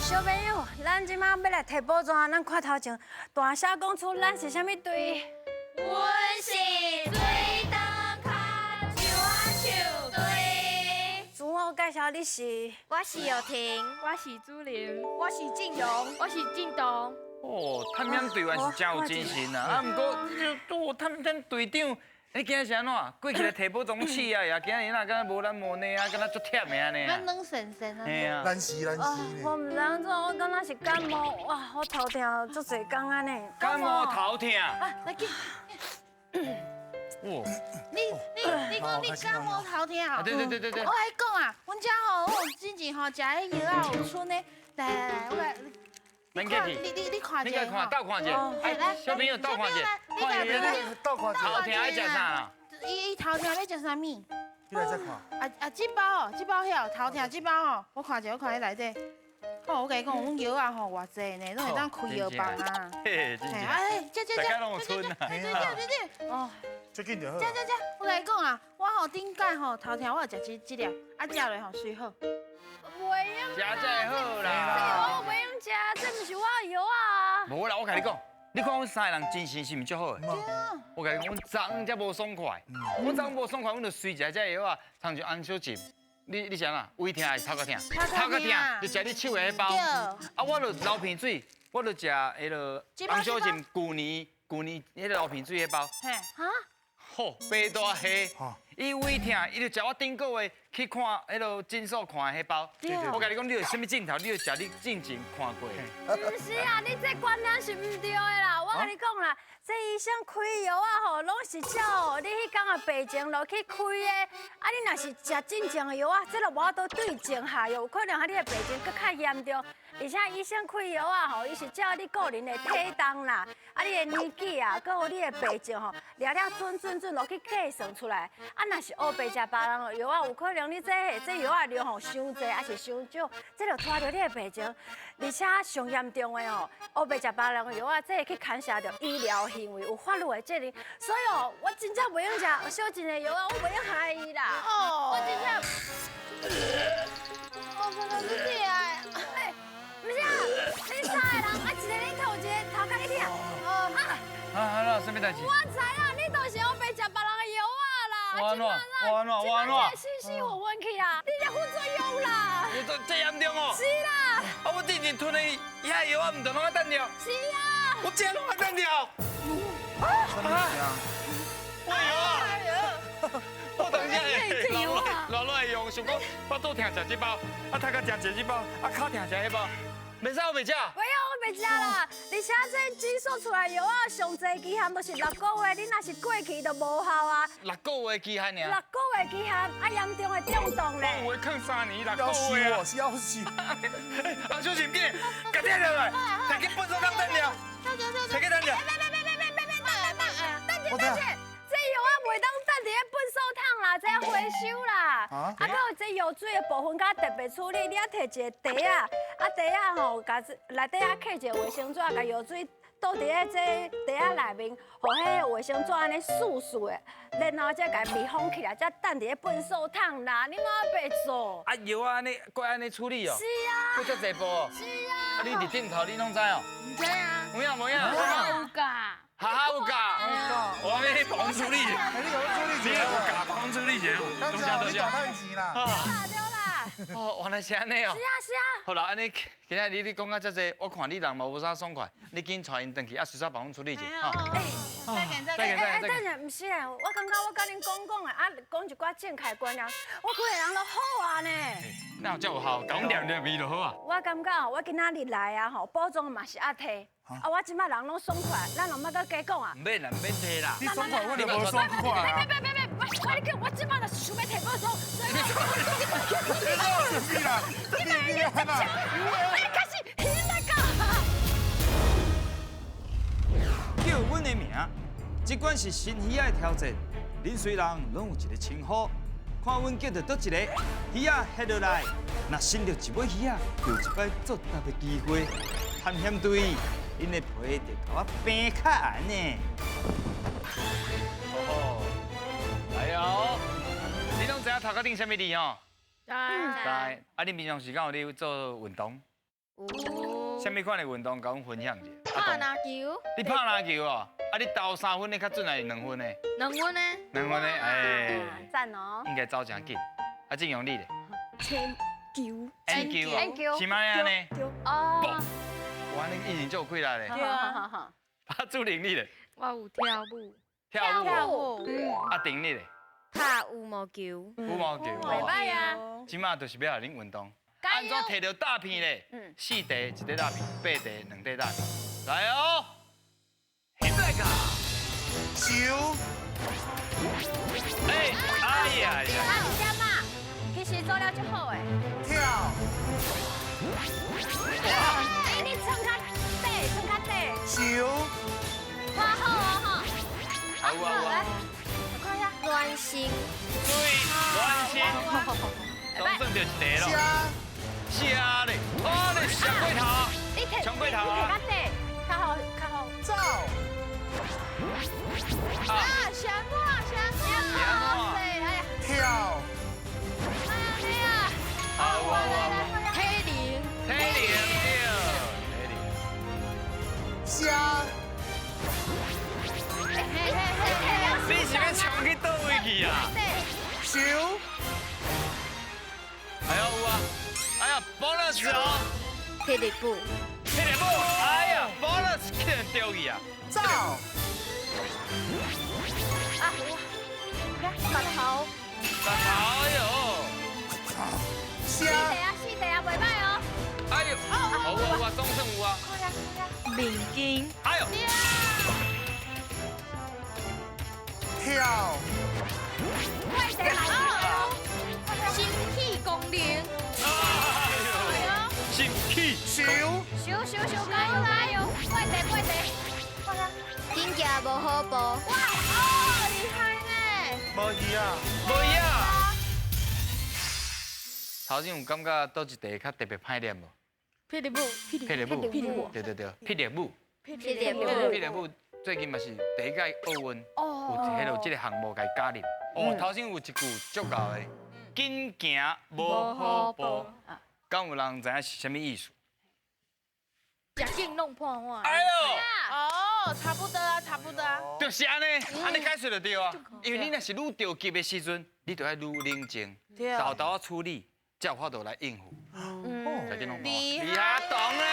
小朋友，咱這馬欲來提寶紙，咱看頭前大聲講出咱是啥物隊？阮是水燈跤樹仔樹隊。自我介紹，你是？我是玉婷，我是朱玲，我是靜榮，我是靜東。哦，探險隊員是真有精神啊！啊，毋過，哦，探險隊長，你今日是按怎？過去來提寶總試啊呀！今日若敢若無咱無呢啊，敢若足忝的按呢。咱軟神神啊！嘿啊！咱是咱是。我毋知按怎，我敢若是感冒，哇，我頭痛足濟工按呢。感冒頭痛。啊，來去。哇！你講你感冒頭痛啊？對對對對對。我來講啊，阮遮吼，我之前吼食彼藥仔有賰的，來來來，我來。你看，你看一下，你看，鬥看一下。來，小朋友鬥看一下。你來，鬥看。頭痛愛食啥啦？伊頭痛欲食啥物？你來再看。啊啊！這包哦，這包遐頭痛這包哦，我看一下，我看彼內底。哦，我共你講，阮藥仔吼偌濟呢，攏會當開藥房啊。嘿，真正。哎，這這這，大家攏有賰啊。這這這這，哦，這緊就好。這這這，我共你講啊，我吼頂擺吼頭痛，我有食這這粒，啊食落吼隨好。袂用食才會好啦。我袂用食，這毋是我的藥啊。無啦，我共你講，你看阮三個人精神是毋是足好的？我共你講，阮昨昏才無爽快，阮昨昏無爽快，阮就隨食這藥啊，親像洪小靜。你是按怎？胃痛還是頭殼痛？頭殼痛，就食你手的彼包。啊，我就流鼻水，我就食彼个洪小靜舊年彼个流鼻水彼包。嘿。啊？好，白大蝦。伊胃痛，伊就食我頂個月去看彼个診所看的彼包。我共你講，你有啥物鏡頭，你就食你進前看過。毋是啊，你這觀念是毋對的啦。我共你講啦，這醫生開藥啊吼，攏是照你彼工的病情落去開的。啊，你若是食進前的藥啊，這就無法度對症下藥，有可能予你的病情閣較嚴重。而且醫生開藥啊吼，伊是照你個人的體重啦，啊你的年紀啊，閣有你的病情吼，量了準準準落去計算出來。啊，若是烏白食別人的藥啊，有可能你這藥仔量吼傷濟，抑是傷少，這就拖著你的病情。而且上嚴重的哦，烏白食別人的藥啊，這會去牽涉著醫療行為，有法律的責任。所以哦，我真正袂用食小靜的藥啊，我袂用害伊啦。哦，我真正。我真的是疼。欸，毋是啊，恁三个人啊，一个咧吐，一个頭殼咧疼。哦啊。啊，好啦，啥物代誌？我知影，你就是烏白食別人的藥啊啦。我按怎？我按怎？我按怎？死死昏昏去啊！你咧副作用啦！有這嚴重哦？是啦。啊，我之前吞的遐藥啊，毋就攏愛當掉？是啊。我這攏愛當掉。啊！我藥啊！我當時會老老會用，想講腹肚痛食這包，啊頭殼痛食這包，啊跤痛食彼包。袂使我袂食。袂用，我袂食啦。而且這診所出來藥啊，上濟期限都是六個月，你若是過期就無效啊。六個月期限爾。六個月期限，啊嚴重會中毒咧。我囥3年六個月啊。是要死！阿小心緊，共摕落來，摕去糞掃桶擲掉。摕去擲掉。別別別別別別別等等等等等。這藥啊，袂當擲佇咧糞掃桶啦，這欲回收啦。啊，閣有這藥水的部分，較特別處理，你愛提一個袋仔，啊袋仔吼，共內底啊揢一个衛生紙，共藥水倒佇咧這袋仔內面，予彼个衛生紙按呢溼溼的，然後才共密封起來，才擲佇咧糞掃桶啦。你哪白做？啊藥啊，按呢，閣按呢處理哦。是啊。閣遮濟步哦。是啊。啊，你佇頂頭，你攏知哦？毋知啊。有影無影？有教。哈哈有教，我欲幫處理，你幫處理你有教幫處理者，多謝多謝，你大趁錢啦。對啦。哦，原來是按呢哦。是啊是啊。好啦，按呢今仔日你講甲遮濟，我看你人嘛無啥爽快，你緊帶𪜶轉去，啊，隨煞幫阮處理一下。哎，再見再見。哎，等下，毋是啊，我感覺我共恁講講的，啊，講一寡正確觀念，我規个人都好啊呢。哪有遮有效？共阮念念味就好啊。我感覺我今仔日來啊吼，寶藏嘛是愛提。啊！我這擺人攏爽快，咱就莫閣加講啊。毋免啦，毋免提啦。你爽快，我就無爽快啊。別別別別別，我你叫我這擺就是想欲提寶藏，所以我。你啦，你你啦，你開始起來講。叫阮的名，這款是新魚仔的挑戰。恁雖人攏有一個稱呼，看阮叫著佗一個魚仔翕落來，若伸著一尾魚仔，就有一擺作答的機會。探險隊。𪜶的皮就共我平較硬呢。哦，來哦！你攏知影頭殼頂啥物字吼？知。知。啊，恁平常時間有咧做運動？有。啥物款的运动，共阮分享一下？拍籃球。你拍籃球哦？啊，你投三分的較準還是兩分的？兩分的。兩分的，哎。讚哦。應該走誠緊。啊，正陽你咧？鉛球。鉛球。是嗎？按呢？哦。哇，你以前足有氣力咧。對啊。啊，主任你咧？我有跳舞。跳舞。啊，丁你咧？拍羽毛球。羽毛球。袂歹啊。這馬就是欲予恁運動。按怎提著大片咧？四塊一塊大片，八塊兩塊大片。來哦，起來噶。球。哎，哎呀呀！啊，你点啊？其實做了足好的。跳。哎，你穿較短，穿較短。球。看好哦吼。好啊好啊。我看一下。暖身。對，暖身。總算著一塊咯。寫咧，哦，你上過頭，上過頭啊！你較好，較好。走。啊，上我，上我，哎呀，跳。哎呀，啊，有啊有啊。體能，體能對，體能。寫。你是欲衝去佗位去啊？球。哎呦有啊！哎呀，bonus 哦！霹靂舞，霹靂舞，哎呀，bonus 去人丢去啊！走。啊，哇，舌头，舌头哟。写。四块啊，四块啊，袂歹哦。哎呦，有啊有啊，總算有啊。面筋。哎呦。跳。快点来哦！心肺功能。心气。球。球球球，加油加油！快点快点！紧行無好步。哇哦，厲害呢！無魚啊，無魚啊。頭先有感覺佗一題較特別歹念無？霹靂舞，霹靂舞，對對對，霹靂舞，霹靂舞，霹靂舞最近嘛是第一屆奧運，有彼個這個項目共伊加入。哦，頭先有一句足𠢕的，緊行無好步，敢有人知影是啥物意思？食緊弄破碗。哎呦！哦，差不多啊，差不多啊。就是按呢，按呢解釋就對啊。因為你若是愈著急的時陣，你就愛愈冷靜，沓沓仔處理，才有法度來應付。嗯，食緊弄破碗。厲害懂咧。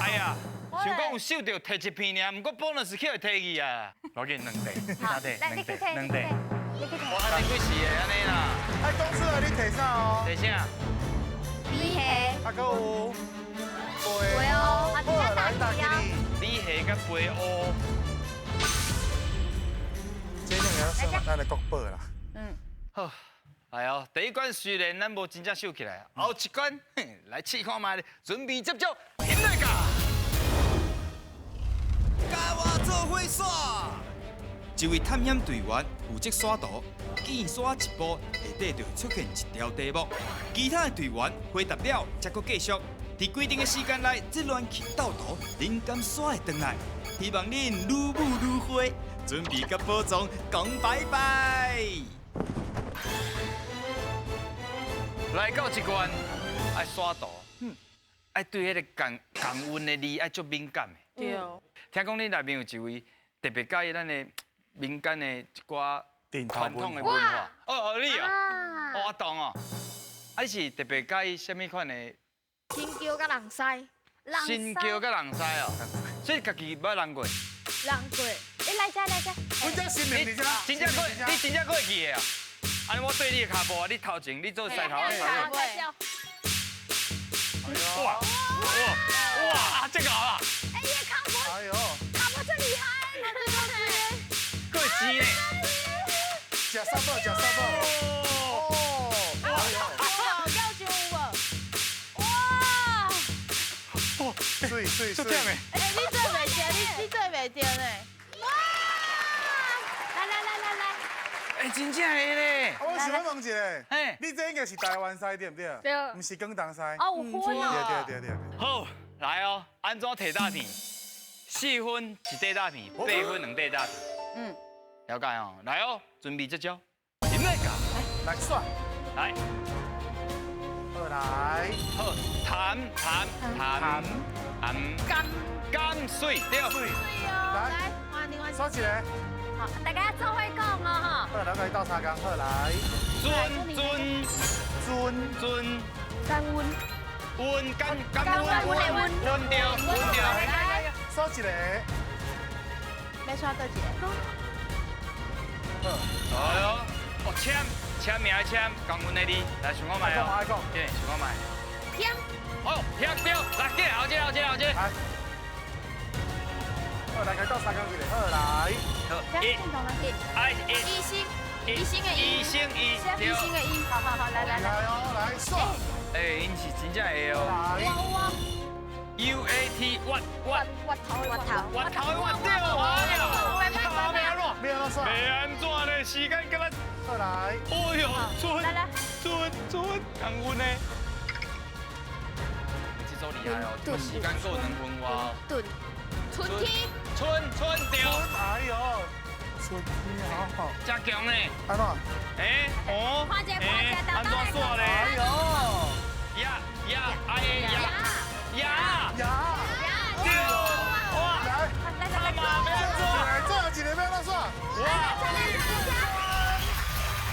哎呀，想講有收著提一片爾，毋過 bonus 去予提去啊。攞緊兩塊，三塊，兩塊，兩塊。我按呢幾時的按呢啦。哎，講出來你提啥哦？提啥？米蝦。啊，閣有。飞烏。好，來打給你。米蝦佮飛烏。這兩個算咱的國寶啦。嗯。好，來哦，第一關雖然咱無真正收起來，後一關來試看覓，準備接招，起來噶！佮我做伙耍。一位探險隊員負責刷圖，見刷一步，下底就會出現一條題目。其他的隊員回答了，才閣繼續。佇規定的時間內，這亂去鬥圖，恁敢刷會轉來？希望恁愈舞愈花，準備佮寶藏講拜拜。來到這關，愛刷圖，愛對彼个仝仝韻的字愛足敏感的。對。聽講你內面有一位特別佮意咱的民間的一寡傳統的文化。哦哦，你哦，哦阿東哦，啊你是特別佮意啥物款的？新橋佮人狮。新橋佮人狮哦，所以家己捌人過。人過。你來這來這。阮這新名佇這。真正過，你真正過會記的啊？按呢我對你的跤步啊，你頭前，你做西頭。哇哇哇！這個好啊！哎呀，跤步，哎呦，跤步真厲害，過錢呢？食三寶，食三寶。哦，哎呦，夠上有無？哇！水水水！哎，你做袂著，你做袂著呢？哇！來來來來來。哎，真正會咧！我想欲問一下，嘿，你這應該是台灣師對毋對？對。毋是廣東師。哦，有分哦。對對對對。好，來哦，按怎提大片？4分一塊大片，8分2塊大片。嗯，了解哦。來哦，準備這招，點來㗎？來刷。來。好來。來。好，痰痰痰痰甘甘水對。水。來，來，換另外。刷起來。好，大家做伙講哦，吼。好，來，來鬥相共，好來。尊尊尊尊。感恩。溫感感恩溫溫對溫對。來，刷一個。要刷倒一個？好。哎喲，哦簽簽名的簽，感恩的字，來想看覓哦。對，想看覓。添。好，添對，來，過來後一個後一個後一個。來。好，來，來鬥相共一個，好來。好，一，愛一。醫生，醫生的醫。醫生醫。醫生的醫。好好好，來來來。來哦，來刷。哎，𪜶是真正會哦。U A T 挖挖挖頭挖頭挖頭挖對，哎呦，欲按怎？欲按怎刷？欲按怎咧？時間敢若。好來。哎呦，准准准，感恩的。這組厲害哦，這個時間夠2分外。對，春天。春春對。哎呦，春天好好。真強呢。按怎？哎，哦。看者看者，按怎刷咧？哎呦。呀呀哎呀呀呀！對，哇！來，來來來，來，最後一個欲按怎刷？哇！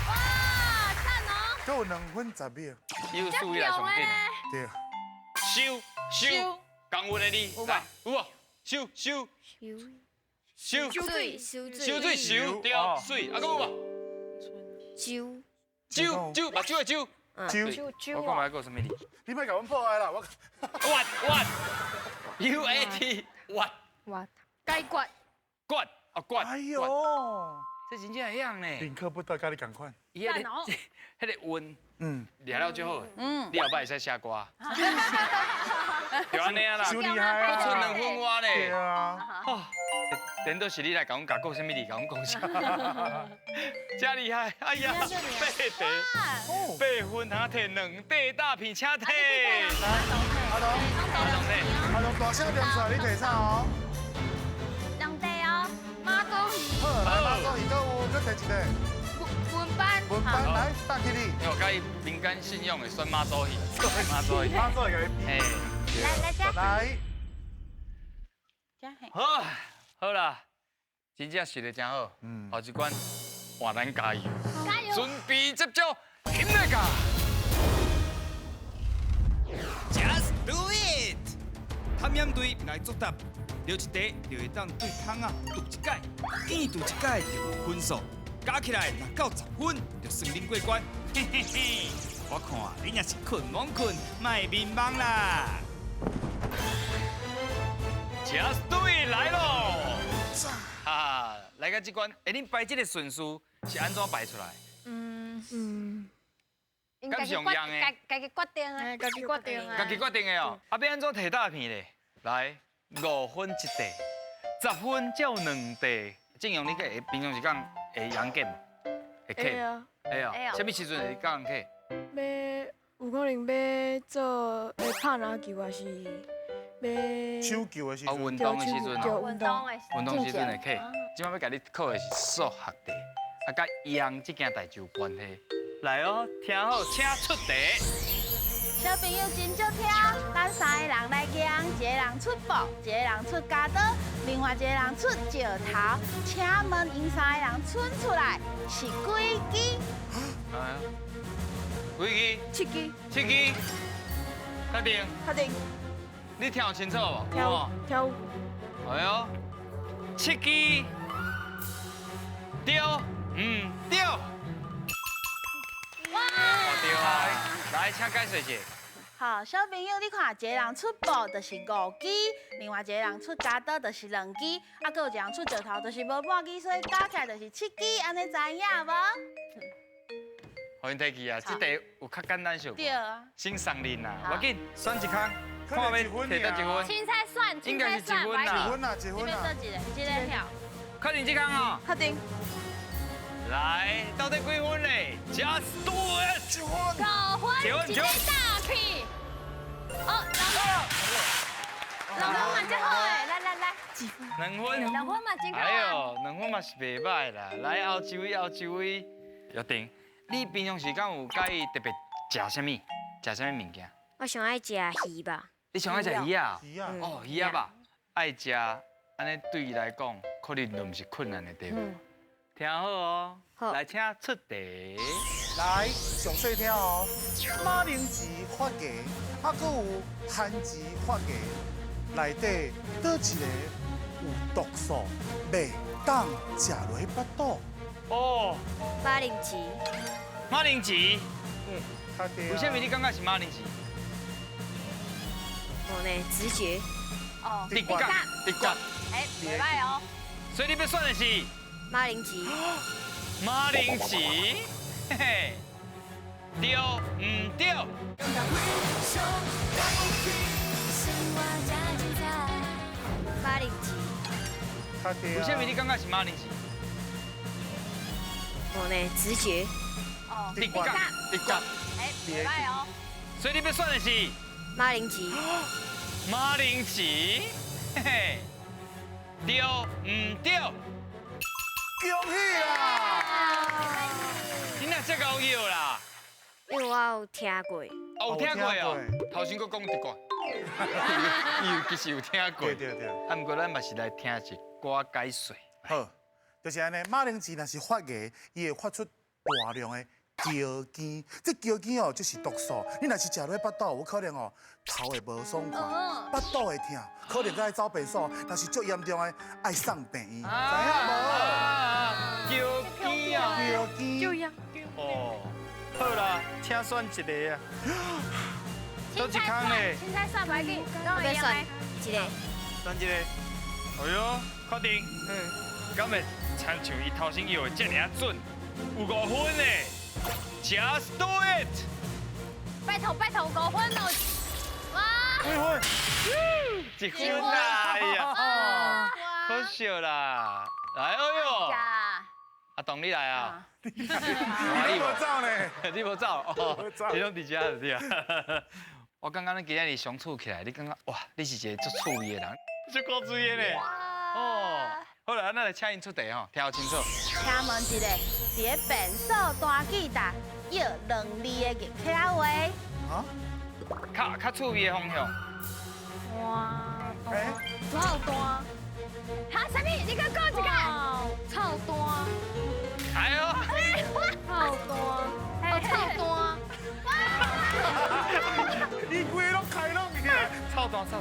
哇，讚哦！閣有2分10秒。有數以來上緊。對。收收，感恩的字，來，有無？收收收水收收水收對水，啊，閣有無？酒酒酒，目睭的酒。酒我講來閣有啥物字？你莫共阮破壞啦，我。挖挖，U A T 挖。挖。解決。決啊決。哎呦，這真正會曉呢。寧可不得，佮你仝款。伊彼個彼個韻，掠了就好。你後擺會使寫歌。就按呢啦。太厲害啊！閣賰2分外咧。對啊。顛倒是你來共阮講啥物字，共阮講啥？真厲害！哎呀，八題，8分通提2塊大片，請提。阿龍，阿龍，大聲念出來，你提啥哦？2塊哦，媽祖魚。好，來媽祖魚，閣有，閣提一個。文班。文班來，大吉利。因為我佮伊民間信仰會選媽祖魚，媽祖魚。媽祖魚。哎，來來來。來。好。好啦，真正實力真好，後一關換咱加油，加油！準備接招，起來噶！Just do it！探險隊來作答，著一題就會當對窗仔塗一擺，見塗一擺就有分數，加起來若夠10分，就算恁過關。嘿嘿嘿，我看恁也是睏罔睏，莫眠夢啦！Just do it 來咯！哈，來到這關，欸，恁排這個順序是按怎排出來？敢是用用的？家己決定的。家己決定的。家己決定的哦。啊，欲按怎提大片咧？來，5分一塊，10分才有2塊。正陽，你會平常時間會用劍無？會刻？會啊。會啊。啥物時陣會教人刻？欲有可能欲做會拍籃球，還是欲手球的時陣。啊，運動的時陣哦。運動的。運動時陣會刻。這擺欲共你考的是數學題，啊，佮用這件代誌有關係。來哦，聽好，請出題。小朋友真足聽，咱3個人來講，一個人出布，一個人出鉸刀，另外一個人出石頭。請問𪜶3個人賰出來是幾支？哎，幾支？7支。7支。確定？確定。你聽有清楚無？聽有，聽有。哎喲，7支。對，嗯，對。哇！對啊，來，請解說一下。好，小朋友，你看，一個人出布就是5支，另外一個人出鉸刀就是2支，啊，閣有一個人出石頭就是無半支，所以加起來就是7支，按呢知影無？予𪜶提去啊，這題有較簡單小。對啊。先送恁啦，無要緊，選一空，看欲提佗一分。凊彩選，應該是1分啦。1分啦，1分啦。這邊做一個，這個票。確定這空哦。確定。來，到底幾分嘞？Just do it！ 1分。 5分，一個大屁。哦，2分嘛真好誒，來來來。2分。2分嘛真好。哎呦，2分嘛是袂䆀啦。來，後一位，後一位，約定。你平常時間有佮意特別食啥物？食啥物物件？我上愛食魚肉。你上愛食魚仔？魚仔。哦，魚仔肉愛食，按呢對伊來講，可能就毋是困難的對無？聽好哦，來請出題。來，詳細聽哦。馬鈴薯發芽，啊，閣有番薯發芽，內底佗一个有毒素，袂當食落去腹肚？哦。馬鈴薯。馬鈴薯。嗯，確定。為啥物你感覺是馬鈴薯？無呢，直覺。哦，直覺，直覺。哎，袂䆀哦。所以你欲選的是？馬鈴薯。馬鈴薯，嘿嘿，對毋對？馬鈴薯。為啥物你感覺是馬鈴薯？無呢，直覺。哦，直覺，直覺。哎，袂䆀哦。所以你欲選的是？馬鈴薯。馬鈴薯，嘿嘿，對毋對？恭喜啦！你哪這𠢕叫啦？因為我有聽過。哦，有聽過哦。頭先閣講直覺，伊有其實有聽過。對對對。啊，毋過咱嘛是來聽一寡解說。好，就是按呢。馬鈴薯若是發芽，伊會發出大量的膠根，這膠根哦，就是毒素。你若是食落腹肚，有可能哦，頭會無爽快，腹肚會疼，可能閣愛走便所。若是足嚴重的，愛送病院，知影無？膠根啊，膠根。就樣。哦，好啦，請選一个啊。佗一空咧？凊彩選袂緊，我欲選一个。選一个。哎喲，確定？嗯。敢會親像伊頭先搖的這爾準？有5分呢。Just do it！拜託拜託，5分哦！哇！幾分？1分啦！哎呀，可惜啦！來，哎喲！阿東你來啊！你無走呢？你無走？哦，你攏佇遮就對啊。我感覺你今仔日相處起來，你感覺哇，你是一個足趣味的人，足古錐的呢。哦。好啦，咱來請𪜶出題吼，聽好清楚。請問一下，佇咧便所彈吉他，搖兩字的客家話。啊？較較趣味的方向。哇！臭彈。哈？啥物？你閣講一下。臭彈。哎喲。臭彈。哦，臭彈。伊規個攏開攏起來。臭彈臭。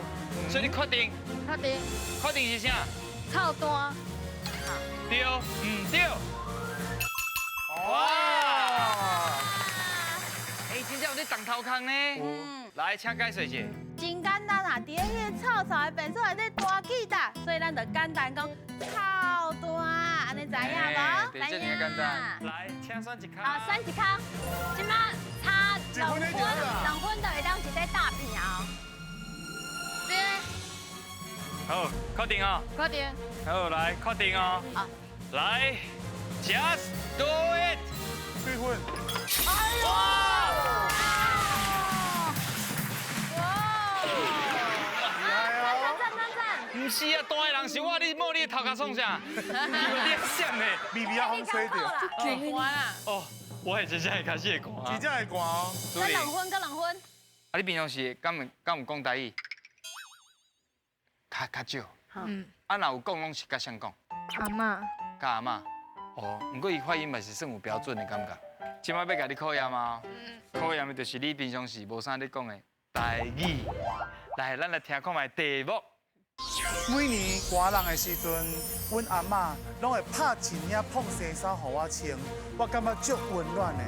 所以你確定？確定。確定是啥？臭彈。對毋對？哇！哎，真正有咧動頭殼呢。嗯。來，請解說一下。真簡單啊，佇咧彼個臭臭的便所內底彈吉他，所以咱就簡單講臭彈，按呢知影無？知影。這爾簡單。來，請選一空。好，選一空。這馬差2分，2分就會當一塊大餅哦。對。好，確定哦。確定。好，來，確定哦。好。來，Just do it。幾分？哎呦！哇！讚讚讚讚！毋是啊，大的人是我，你摸你的頭殼創啥？你閃的，微微仔風吹著。寒啊！哦，我係真正會開始會寒。真正會寒哦。閣2分，閣2分。啊，你平常時敢有講台語？較少。嗯。啊，若有講，攏是佮誰講？阿嬤。佮阿嬤。哦，毋過伊發音嘛是算有標準的感覺。這擺欲共你考驗啊？考驗的就是你平常時無啥咧講的台語。來，咱來聽看覓題目。每年寒冷的時陣，阮阿嬤攏會拍一領膨西衫予我穿，我感覺足溫暖的。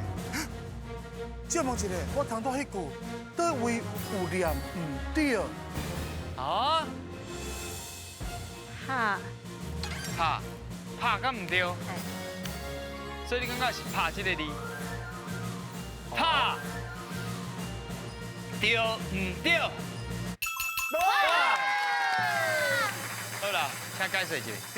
借問一下，我頭拄彼句佗位有念毋對？啊？拍。拍，拍敢毋對？所以你感覺是拍這個字？拍，對毋對？好啦，請解釋一下。對，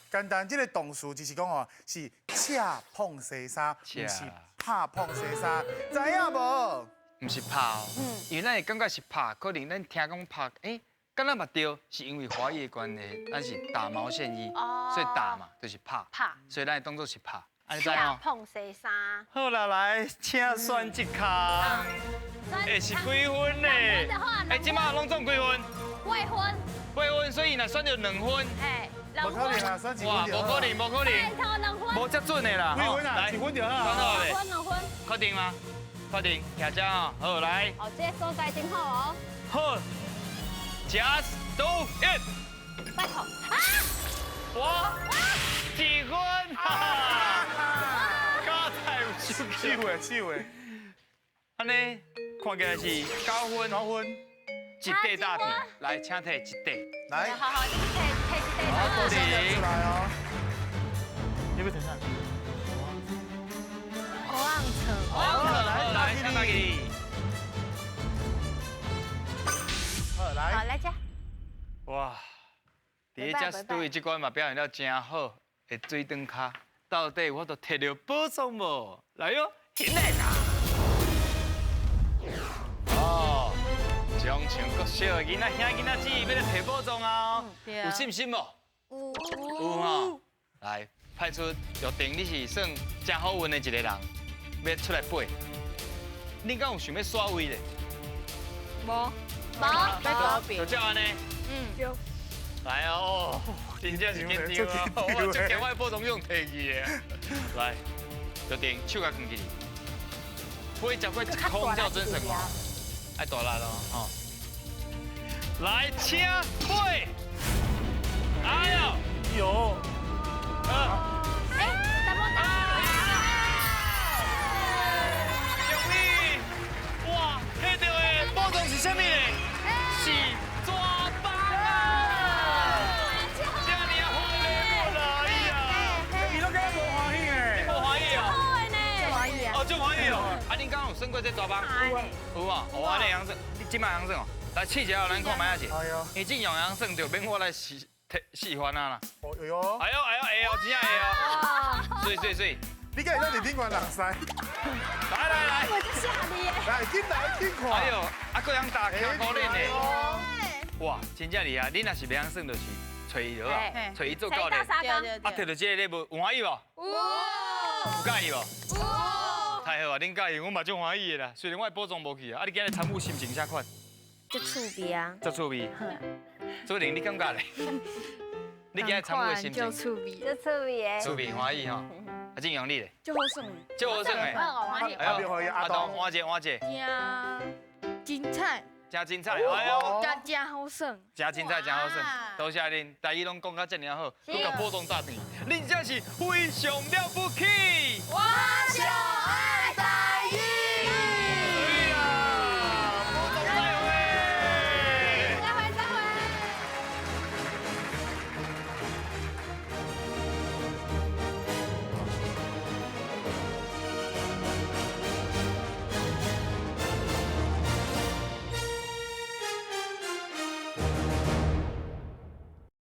簡單，這個動詞就是講哦，是赤膨西衫，毋是拍膨西衫，知影無？毋是拍哦，因為咱會感覺是拍，可能咱聽講拍，欸，敢若嘛對，是因為華語的關係，咱是打毛線衣，所以打嘛就是拍，所以咱會當作是拍。赤膨西衫。好啦，來，請選一空。選是几分呢？哎，这马拢总几分？八分。八分，所以若选著两分。哎，无可能啊，选一分哇，无可能，无可能。拜托两分。无遮准的啦。几分啊？一分就好。选好未？两分，两分。确定吗？确定，徛遮哦，好来。哦，这个所在真好哦。好，Just do it。拜托。啊！哇！一分哈！刚才有手气话，气话。按呢，看起来是九分，九分，一块大片，来，请提一块。来，好好，你提提一块。好，多谢出来哦。你要提啥？乌红醋。乌红醋，来，来，请大家。好，来。好，来吃。哇，伫咧这对这关嘛表现了真好，的水顿跤，到底有法度摕著宝藏无？来哟，起来啦！哦，将像国小的囡仔兄囡仔姊欲来摕宝藏啊！有信心无？有。有吼。来，派出玉婷，你是算真好运的一个人，欲出来飞。你敢有想欲刷位咧？无。无。就照按呢。嗯。对。来哦，真正是紧张啊！我足惊我的宝藏用提去的。来，玉婷，手共囥起。飞超过一空才有准算哦，爱大力咯，吼！来，请飞！哎呦，哟，哎，怎么打？终于，哇，彼著的宝藏是啥物呢？是纸板啊！这尔好礼物啦，哎呀！伊拢感觉无欢喜的，无欢喜哦，好的呢，欢喜啊！哦，足欢喜哦！啊，恁敢有算过这纸板？有啊，有啊，你会晓算，你这摆会晓算哦。来试一下，咱看觅仔者。哎呦，因为正常会晓算就免我来试示范啊啦。哦哟，哎呦哎呦，会哦，真正会哦。水水水，你敢会当伫顶悬人塞？来来来，我就吓你耶！来，紧来紧看。哎呦，啊，阁晓打徛高链的。哇，真正厉害！你若是袂晓算，就是揣伊就好啊，揣伊做教练。啊，摕著这个礼物，有欢喜无？有。有佮意无？有。太好啊！恁佮意，我嘛足欢喜的啦。虽然我的宝藏无去啊，啊，你今日参与心情啥款？足趣味啊！足趣味。祖玲，你感觉咧？你今日参与的心情？足趣味，足趣味的。趣味欢喜吼。啊，正阳你咧？足好耍的。足好耍的。欢喜。哎呦，阿东，换一个，换一个。真精彩。真精彩，哎呦！真真好耍。真精彩，真好耍。多谢恁，台语拢讲甲遮尔好，阁共宝藏炸断，恁真是非常了不起。